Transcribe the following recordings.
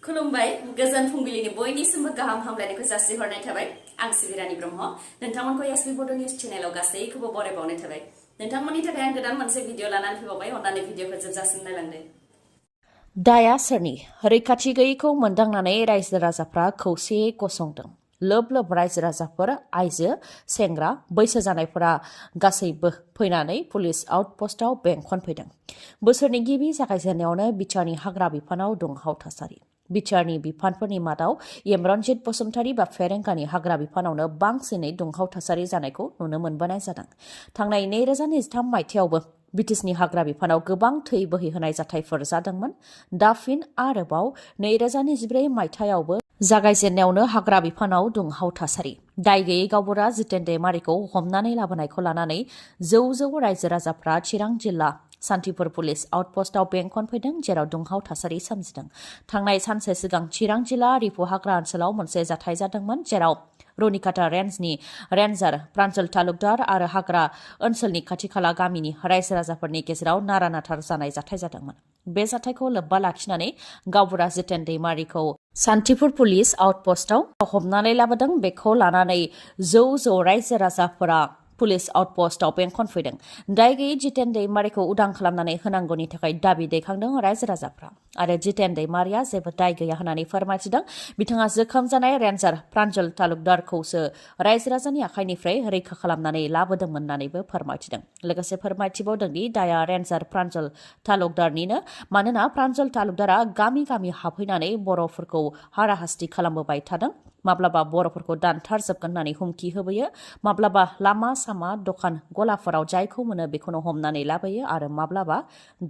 खुलुमबाय गोजोन फुंबिलिनि बयनिसिमबो गाहाम हामलायनायखौ जासिहरनाय थाबाय आं सिबिरानि ब्रह्म नोंथांमोनखौ एसबी बड' निउज चेनेलाव गासैखौबो बरायबावनाय थाबाय नोंथांमोननि थाखाय आं गोदान मोनसे भिडिअ लानानै फैबावबाय अन्नानै भिडिअखौ जोबजासिम नायलांदो दाया सोरनि रैखाथि गैयैखौ मोनदांनानै रायजो राजाफ्रा खौसेयै गसंदों लोब लोब रायजो राजाफोर आइजो सेंग्रा बैसो जानायफोरा गासैबो फैनानै पुलिस आउटपस्टआव बेंखनफैदों बोसोरनि गिबि जागायजेननायावनो बिटिआरनि हाग्रा बिफानाव दुंहाव थासारि बिटिआरनि बिफानफोरनि मादाव यमरनजित बसुमतारी बा फेरेंगानि हाग्रा बिफानावनो बांसिनै दुंहाव थासारि जानायखौ नुनो मोनबोनाय जादों थांनाय 2023 मायथाइयावबो बिटिसिनि हाग्रा बिफानाव गोबां थै बोहैहोनाय जाथायफोर जादोंमोन दा फिन आरोबाव 2024 मायथाइयावबो जागायजेननायावनो हाग्रा बिफानाव दुंहाव थासारि दाय गैयै गावबुरा जितेन दैमारिखौ हमनानै लाबोनायखौ लानानै जौ रायजो राजाफ्रा चिरां जिल्ला सान्थिपुर पुलिस आउटपस्टआव बेंखनफैदों जेराव दुंहाव थासारि सोमजिदों थांनाय सानसे सिगां चिरां जिल्ला रिफु हाग्रा ओनसोलाव मोनसे जाथाय जादोंमोन जेराव रुनिकाटा रेन्जनि रेन्जार प्रान्जल तालुकदार आरो हाग्रा ओनसोलनि खाथि खाला गामिनि रायजो राजाफोरनि गेजेराव नारा-नाथा जानाय जाथाय जादोंमोन बे जाथायखौ लोब्बा लाखिनानै गावबुरा जितेन दैमारिखौ सान्थिपुर पुलिस आउटपस्टआव हमनानै लाबोदों बेखौ लानानै जौ रायजो राजाफोरा पुलिस आउटपस्टआव बेंखनफैदों दाय गैयै जितेन दैमारिखौ उदां खालामनानै होनांगौनि थाखाय दाबि दैखांदों रायजो राजाफ्रा आरो जितेन दैमारिया जेबो दाय गैया होननानै फोरमायथिदों बिथाङा जोखोम जानाय रेन्जार प्रान्जल तालुकदारखौसो रायजो राजानि आखाइनिफ्राय रैखा खालामनानै लाबोदोंमोन होननानैबो फोरमायथिदों लोगोसे फोरमायथिबावदों दि दाया रेन्जार प्रान्जल तालुकदारनिनो मानोना प्रान्जल तालुकदारा गामि गामि हाबफैनानै बर'फोरखौ हाराहास्ति खालामबोबाय थादों माब्लाबा बर'फोरखौ दानथारजोबगोन होननानै हुमखि होबोयो माब्लाबा लामा सामा दखान गलाफोराव जायखौ मोनो बेखौनो हमनानै लाबोयो आरो माब्लाबा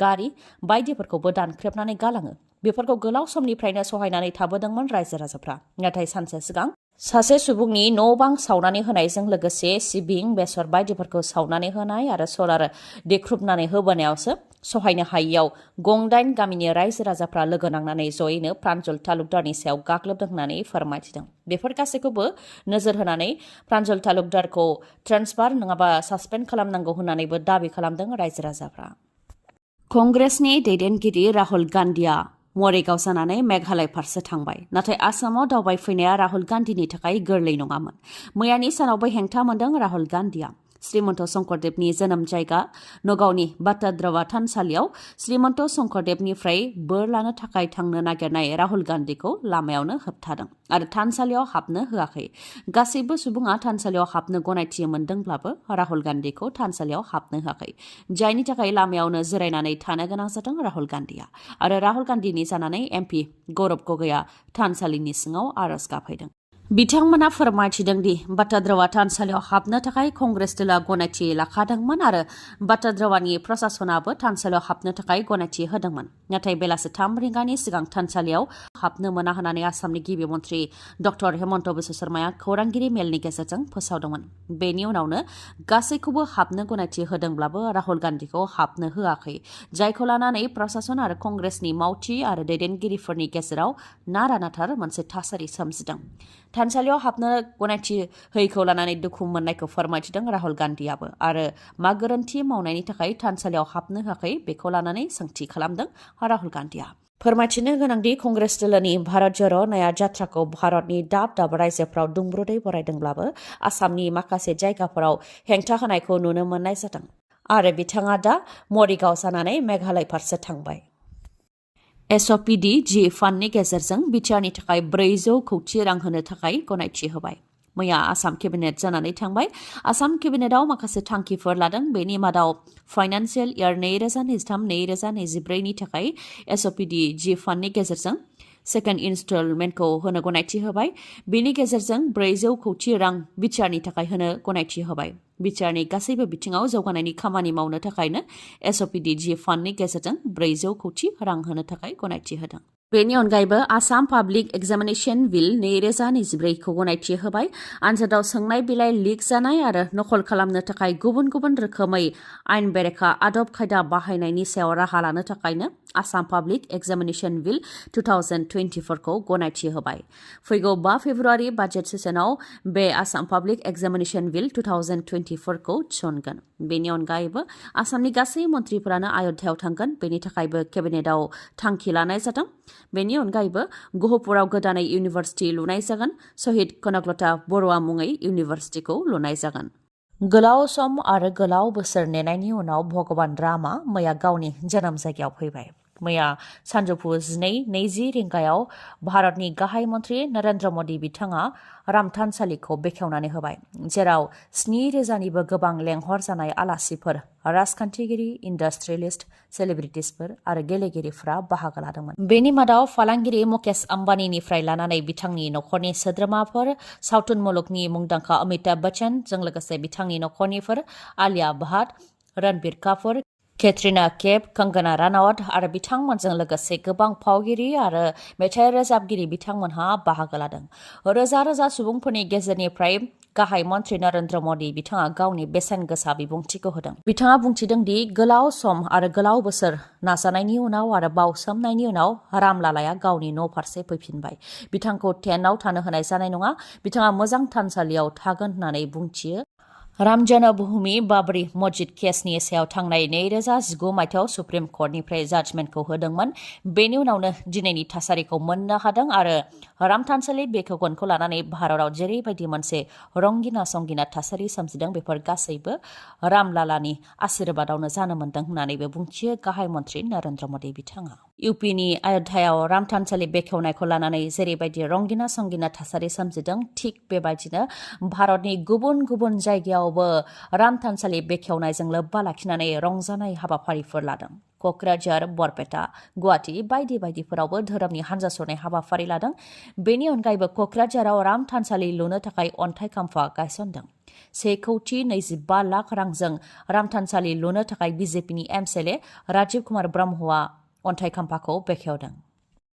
गारि बायदिफोरखौबो दानख्रेबनानै गालाङो बेफोरखौ गोलाव समनिफ्रायनो सहायनानै थाबोदोंमोन रायजो राजाफ्रा नाथाय सानसे सिगां सासे सुबुंनि न' बां सावनानै होनायजों लोगोसे सिबिं बेसर बायदिफोरखौ सावनानै होनाय आरो सलार देख्रुबनानै होबोनायावसो सहायनो हायियाव गंदाइन गामिनि रायजो राजाफ्रा लोगो नांनानै जयैनो प्रान्जल तालुकदारनि सायाव गाग्लोबदों होननानै फोरमायथिदों बेफोर गासैखौबो नोजोर होनानै प्रान्जल तालुकदारखौ ट्रेन्सफार नङाबा सासपेन्ड खालामनांगौ होननानैबो दाबि खालामदों रायजो राजाफ्रा कंग्रेसनि दैदेनगिरि राहुल गान्धीआ मरिगाव जानानै मेघालय फारसे थांबाय नाथाय आसामाव दावबायफैनाया राहुल गान्धीनि थाखाय गोरलै नङामोन मैयानि सानावबो हेंथा मोनदों राहुल गान्धीआ श्रीमन्त शंकरदेवनि जोनोम जायगा नगावनि बाटाद्रवा थानसालियाव श्रीमन्त शंकरदेवनिफ्राय बोर लानो थाखाय थांनो नागिरनाय राहुल गान्धीखौ लामायावनो होबथादों आरो थानसालियाव हाबनो होआखै गासैबो सुबुङा थानसालियाव हाबनो गनायथि मोनदोंब्लाबो राहुल गान्धीखौ थानसालियाव हाबनो होआखै जायनि थाखाय लामायावनो जिरायनानै थानो गोनां जादों राहुल गान्धीआ आरो राहुल गान्धीनि जानानै एमपि गौरब गगैआ थानसालिनि सिङाव आरज गाबहैदों बिथांमोना फोरमायथिदों दि बाटाद्रवा थानसालियाव हाबनो थाखाय कंग्रेस दलआ गनायथि लाखादोंमोन आरो बाटाद्रवानि प्रशासनाबो थानसालियाव हाबनो थाखाय गनायथि होदोंमोन नाथाय बेलासि 3 रिंगानि सिगां थानसालियाव हाबनो मोना होननानै आसामनि गिबि मन्थ्रि डक्टर हेमन्त बिश्व शर्माया खौरांगिरि मेलनि गेजेरजों फोसावदोंमोन बेनि उनावनो गासैखौबो हाबनो गनायथि होदोंब्लाबो राहुल गान्धीखौ हाबनो होआखै जायखौ लानानै प्रशासन आरो कंग्रेसनि मावथि आरो दैदेनगिरिफोरनि गेजेराव नारा-नाथार मोनसे थासारि सोमजिदों थानसालियाव हाबनो गनायथि होयैखौ लानानै दुखु मोननायखौ फोरमायथिदों राहुल गान्धीआबो आरो मा गोरोन्थि मावनायनि थाखाय थानसालियाव हाबनो होआखै बेखौ लानानै सोंथि खालामदों राहुल गान्धीआ फोरमायथिनो गोनांदि कंग्रेस दलनि भारत ज'र न्याय जात्राखौ भारतनि दाब दाब रायजोफ्राव दुंब्रुदै बरायदोंब्लाबो आसामनि माखासे जायगाफोराव हेंथा होनायखौ नुनो मोननाय जादों आरो बिथाङा दा मरिगाव जानानै मेघालय फारसे थांबाय एसअपिडि जि फान्डनि गेजेरजों बिटिआरनि थाखाय 400 कौटि रां होनो थाखाय गनायथि होबाय मैया आसाम केबिनेट जानानै थांबाय आसाम केबिनेटआव माखासे थांखिफोर लादों बेनि मादाव फाइनान्सियेल इयार 2023-2024 नि थाखाय एसअपिडि जि फान्डनि गेजेरजों सेकेन्ड इनस्टलमेन्टखौ होनो गनायथि होबाय बेनि गेजेरजों 400 कौटि रां बिटिआरनि थाखाय होनो गनायथि होबाय बिटिआरनि गासैबो बिथिङाव जौगानायनि खामानि मावनो थाखायनो एसअपिडि जि फान्डनि गेजेरजों 400 कौटि रां होनो थाखाय गनायथि होदों बेनि अनगायैबो आसाम पाब्लिक एग्जामिनेशन बिल 2024 खौ गनायथि होबाय आनजादाव सोंनाय बिलाइ लिक जानाय आरो नकल खालामनो थाखाय गुबुन गुबुन रोखोमै आयेन बेरेखा आदब खायदा बाहायनायनि सायाव राहा लानो थाखायनो आसाम पाब्लिक एक्जामिनेशन बिल 2024 खौ गनायथि होबाय। फैगौ 5 फेब्रुआरि बाजेट सेसनाव बे आसाम पाब्लिक एक्जामिनेशन बिल 2024 खौ थिसनगोन। बेनि अनगायैबो आसामनि गासै मन्थ्रिफोरानो अयोध्यायाव थांगोन। बेनि थाखायबो केबिनेटआव थांखि लानाय जादों। बेनि अनगायैबो गहपुराव गोदानै इउनिभार्सिटि लुनाय जागोन। शहीद कनकलता बर'आ मुङै इउनिभार्सिटिखौ लुनाय जागोन। गोलाव सम आरो गोलाव बोसोर नेनायनि उनाव भगवान रामा मैया गावनि जोनोम जायगायाव फैबाय। मैया सानजौफु 12:20 रिंगायाव भारतनि गाहाय मन्थ्रि नरेन्द्र मदि बिथाङा राम थानसालिखौ बेखेवनानै होबाय, जेराव 7,000निबो गोबां लेंहर जानाय आलासिफोर, राजखान्थिगिरि, इन्डास्ट्रियलिस्ट, सेलिब्रिटिसफोर आरो गेलेगिरिफोरा बाहागो लादोंमोन। बेनि मादाव फालांगिरि मुकेश आम्बानीनिफ्राय लानानै बिथांनि नखरनि सोद्रोमाफोर, सावथुन मुलुगनि मुंदांखा अमिताभ बच्चनजों लोगोसे बिथांनि नखरनिफोर आलिया भाट, रणबीर कापुर, केट्रिना कैफ, कंगना रानावत आरो बिथांमोनजों लोगोसे गोबां फावगिरि आरो मेथाइ रोजाबगिरि बिथांमोनहा बाहागो लादों। रोजा रोजा सुबुंफोरनि गेजेरनिफ्राय गाहाय मन्थ्रि नरेन्द्र मदि बिथाङा गावनि बेसेन गोसा बिबुंथिखौ होदों। बिथाङा बुंथिदों दि गोलाव सम आरो गोलाव बोसोर नाजानायनि उनाव आरो बावसोमनायनि उनाव रामलालाया गावनि न' फारसे फैफिनबाय। बिथांखौ टेन्टआव थानो होनाय जानाय नङा। बिथाङा मोजां थानसालियाव थागोन होननानै बुंथियो। राम जन्मभूमि बाबरी मस्जिद केसनि सायाव थांनाय 2019 मायथाइयाव सुप्रिम कर्टनिफ्राय जाजमेन्टखौ होदोंमोन। बेनि उनावनो दिनैनि थासारिखौ मोननो हादों आरो राम थानसालि बेखेवगोनखौ लानानै भारताव जेरैबायदि मोनसे रंगिना संगिना थासारि सोमजिदों, बेफोर गासैबो रामलालानि आशीर्बादावनो जानो मोन्दों होननानैबो बुंथियो गाहाय मन्थ्रि नरेन्द्र मदि बिथाङा। इउपिनि अयोध्यायाव राम थानसालि बेखेवनायखौ लानानै जेरैबायदि रंगिना संगिना थासारि सोमजिदों, थिग बेबायदिनो भारतनि गुबुन गुबुन जायगायावबो राम थानसालि बेखेवनायजों लोब्बा लाखिनानै रंजानाय हाबाफारिफोर लादों। क'क्राझार, बरपेटा, गुवाहाटी बायदि बायदिफोरावबो धोरोमनि हानजा सरनाय हाबाफारि लादों। बेनि अनगायैबो क'क्राझाराव राम थानसालि लुनो थाखाय अन्थाइ खाम्फा गायसनदों। 1,25 लाख रांजों राम थानसालि लुनो थाखाय बिजेपिनि एमएलए राजीव कुमार ब्रह्मआ अन्थाइ खाम्फाखौ बेखेवदों।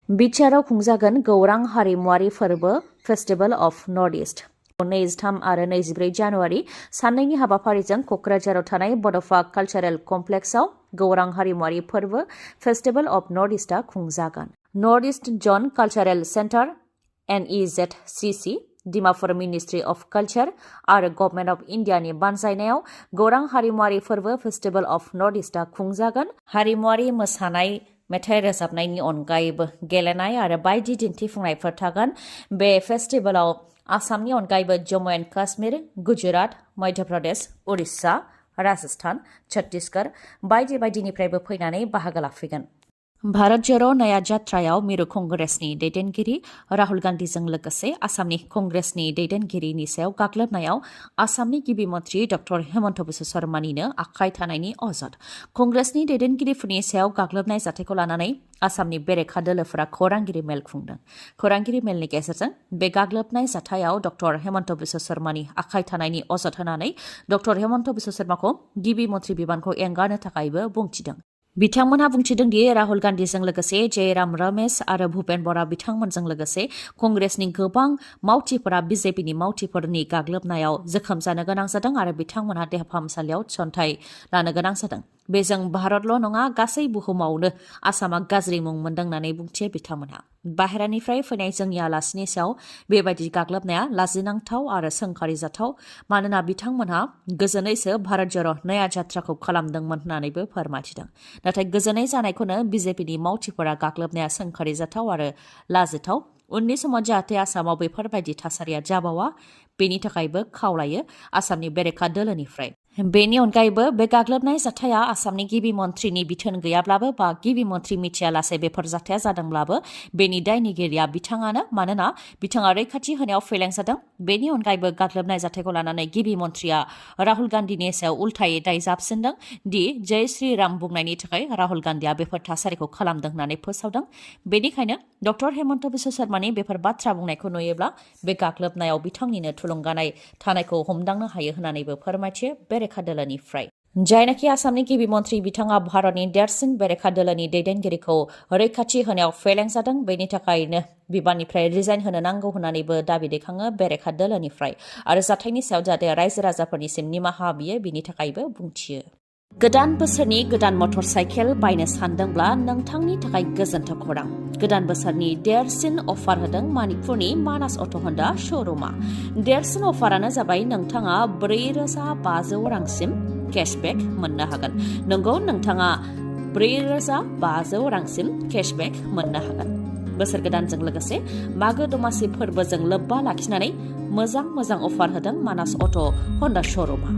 बिटिआरआव खुंजागोन गौरां हारिमुआरि फोरबो फेस्टिभेल अफ नर्थ इस्ट। 23 आरो 24 जानुवारि साननैनि हाबाफारिजों क'क्राझाराव थानाय बड'फा कालचारेल कमप्लेक्सआव गौरां हारिमुआरि फोरबो फेस्टिभेल अफ नर्थ इस्टआ खुंजागोन। North east zone cultural centre NEZCC, Dimapur ministry of culture आरो गभर्नमेन्ट अफ इन्डियानि बानजायनायाव गौरां हारिमुआरि फोरबो फेस्टिभेल अफ नर्थ इस्टआ खुंजागोन। हारिमुआरि मोसानाय, मेथाइ रोजाबनायनि अनगायैबो गेलेनाय आरो बायदि दिन्थिफुंनायफोर थागोन। बे फेस्टिभेलाव आसामनि अनगायैबो जम्मु एन्ड काश्मीर, गुजरात, मध्य प्रदेश, उरिष्या, राजस्थान, छत्तीसगढ़ बायदि बायदिनिफ्रायबो फैनानै बाहागो लाफैगोन। भारत जोड़ो नया जात्रायाव मिरु कंग्रेसनि दैदेनगिरि राहुल गान्धीजों लोगोसे आसामनि कंग्रेसनि दैदेनगिरिनि सायाव गाग्लोबनायाव आसामनि गिबि मन्थ्रि डक्टर हेमन्त बिश्व शर्मानिनो आखाइ थानायनि अजद। कंग्रेसनि दैदेनगिरिफोरनि सायाव गाग्लोबनाय जाथायखौ लानानै आसामनि बेरेखा दोलोफोरा खौरांगिरि मेल खुंदों। खौरांगिरि मेलनि गेजेरजों बे गाग्लोबनाय जाथायाव डक्टर हेमन्त बिश्व शर्मानि आखाइ थानायनि अजद होनानै डक्टर हेमन्त बिश्व शर्माखौ गिबि मन्थ्रि बिबानखौ एंगारनो थाखायबो बुंथिदों। बिथांमोनहा बुंथिदों दि राहुल गान्धीजों लोगोसे जयराम रमेश आरो भुपेन बरा बिथांमोनजों लोगोसे कंग्रेसनि गोबां मावथिफोरा बिजेपिनि मावथिफोरनि गाग्लोबनायाव जोखोम जानो गोनां जादों आरो बिथांमोनहा देहा फाहामसालियाव थिसनथाय लानो गोनां जादों। बेजों भारतल' नङा, गासै बुहुमावनो आसामा गाज्रि मुं मोनदों होननानै बुंथियो बिथांमोनहा। बाहेरानिफ्राय फैनाय जोंनि आलासिनि सायाव बेबायदि गाग्लोबनाया लाजिनांथाव आरो सोंखारिजाथाव, मानोना बिथांमोनहा गोजोनैसो भारत जोड़ो नया जात्राखौ खालामदोंमोन होननानैबो फोरमायथिदों। नाथाय गोजोनै जानायखौनो बिजेपिनि मावथिफोरा गाग्लोबनाया सोंखारिजाथाव आरो लाजिथाव। उननि समाव जाहाथे आसामाव बेफोरबायदि थासारिया जाबावा, बेनि थाखायबो खावलायो आसामनि बेरेखा दोलोनिफ्राय। बेनि अनगायैबो बे गाग्लोबनाय जाथाया आसामनि गिबि मन्थ्रिनि बिथोन गैयाब्लाबो बा गिबि मन्थ्रि मिथियालासे बेफोर जाथाया जादोंब्लाबो बेनि दायनिगिरिया बिथाङानो, मानोना बिथाङा रैखाथि होनायाव फेलें जादों। बेनि अनगायैबो गाग्लोबनाय जाथायखौ लानानै गिबि मन्थ्रिया राहुल गान्धीनि सायाव उल्थायै दाय जाबसिनदों दि जय श्री राम बुंनायनि थाखाय राहुल गान्धीया बेफोर थासारिखौ खालामदों होननानै फोसावदों। बेनिखायनो डक्टर हेमन्त बिश्व शर्मानि बेफोर बाथ्रा बुंनायखौ नुयोब्ला बे गाग्लोबनायाव बिथांनिनो थुलुंगानाय थानायखौ हमदांनो हायो होननानैबो फोरमायथियो बेरेखा दोलोनिफ्राय। जायनाखि आसामनि गिबि मन्थ्रि बिथाङा भारतनि देरसिन बेरेखा दोलोनि दैदेनगिरिखौ रैखाथि होनायाव फेलें जादों, बेनि थाखायनो बिबाननिफ्राय रिजाइन होनो नांगौ होननानैबो दाबि दैखाङो बेरेखा दोलोनिफ्राय आरो जाथायनि सायाव जाहाथे रायजो राजाफोरनिसिम निमाहा बियो, बिनि थाखायबो बुंथियो। गोदान बोसोरनि गोदान मटर साइकेल बायनो सानदोंब्ला नोंथांनि थाखाय गोजोनथाव खौरां। गोदान बोसोरनि देरसिन अफार होदों मणिपुरनि मानास अट' हन्डा श'रुमा। देरसिन अफारानो जाबाय नोंथाङा 4,500 रांसिम केशबेक मोननो हागोन। नंगौ, नोंथाङा 4,500 रांसिम केशबेक मोननो हागोन। बोसोर गोदानजों लोगोसे मागो दमासि फोरबोजों लोब्बा लाखिनानै मोजां अफार होदों मानास अट' हन्डा श'रुमा।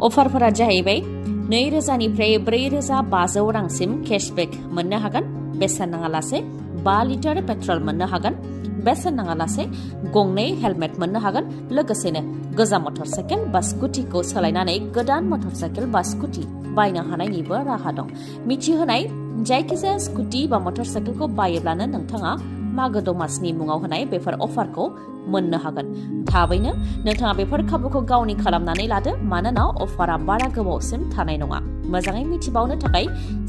अफारफोरा जाहैबाय 2,000निफ्राय 4,500 रांसिम केशबेक मोननो हागोन। बेसेन नाङालासे 5 लिटार पेट्रल मोननो हागोन। बेसेन नाङालासे 2 हेलमेट मोननो हागोन। लोगोसेनो गोजाम मटर साइकेल बा स्कुटिखौ सोलायनानै गोदान मटर साइकेल बा स्कुटि बायनो हानायनिबो राहा दं। मिथिहोनाय जायखिजाया स्कुटि बा मटर साइकेलखौ बायोब्लानो नोंथाङा मागो दमासिनि मुङाव होनाय बेफोर अफारखौ मोननो हागोन। थाबैनो नोंथाङा बेफोर खाबुखौ गावनि खालामनानै लादो, मानोना अफारा बारा गोबावसिम थानाय नङा। मोजाङै मिथिबावनो थाखाय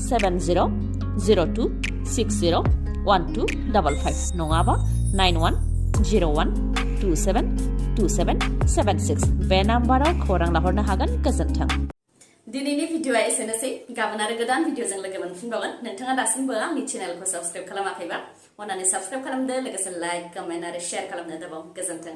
7002601255 नङाबा 9101272776 बे नाम्बाराव खौरां लाहरनो हागोन। गोजोन्थों। दिनैनि भिडिअआ एसेनोसै। गाबोन आरो गोदान भिडिअजों लोगो मोनफिनबावगोन। नोंथाङा दासिमबो आंनि चेनेलखौ साबस्क्राइब खालामाखैबा अन्नानै साबस्क्राइब खालामदो, लोगोसे लाइक, कमेन्ट आरो शेयार खालामनो दाबाव। गोजोन्थों।